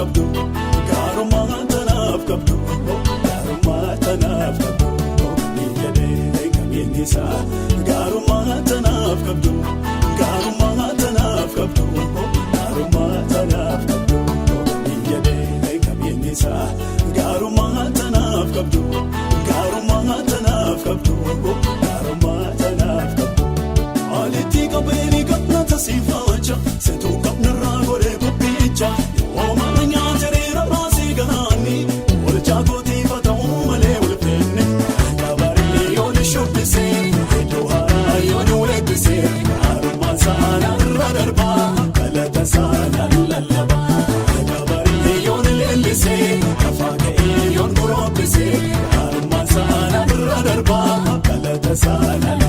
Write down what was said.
Qabdu, gaarummaa tanaaf qabdu, gaarummaa tanaaf qabdu, ni jedhee qabeenyisaa. Gaarummaa tanaaf qabdu, gaarummaa tanaaf qabdu, gaarummaa tanaaf qabdu, ni jedhee qabeenyisaa. Gaarummaa tanaaf qabdu, gaarummaa tanaaf qabdu, gaarummaa tanaaf qabdu. Alitti qabeeni qabna tasiifacha, seetuu qabnarraa godhee guddicha. Yooma nyaata raasii galaanni, olchaa gootiifa ta'uu malee ulfinne. Kabarii yoon shubbisee, iddoo haaraa yoon weebbisee, gaarummaan saanarra darbaa, galata saanaan lallabaa. Kabarii yoon leellisee, lafaa ka'ee yoon kurobbisee, gaarummaan saanarra darbaa, galata saanaan.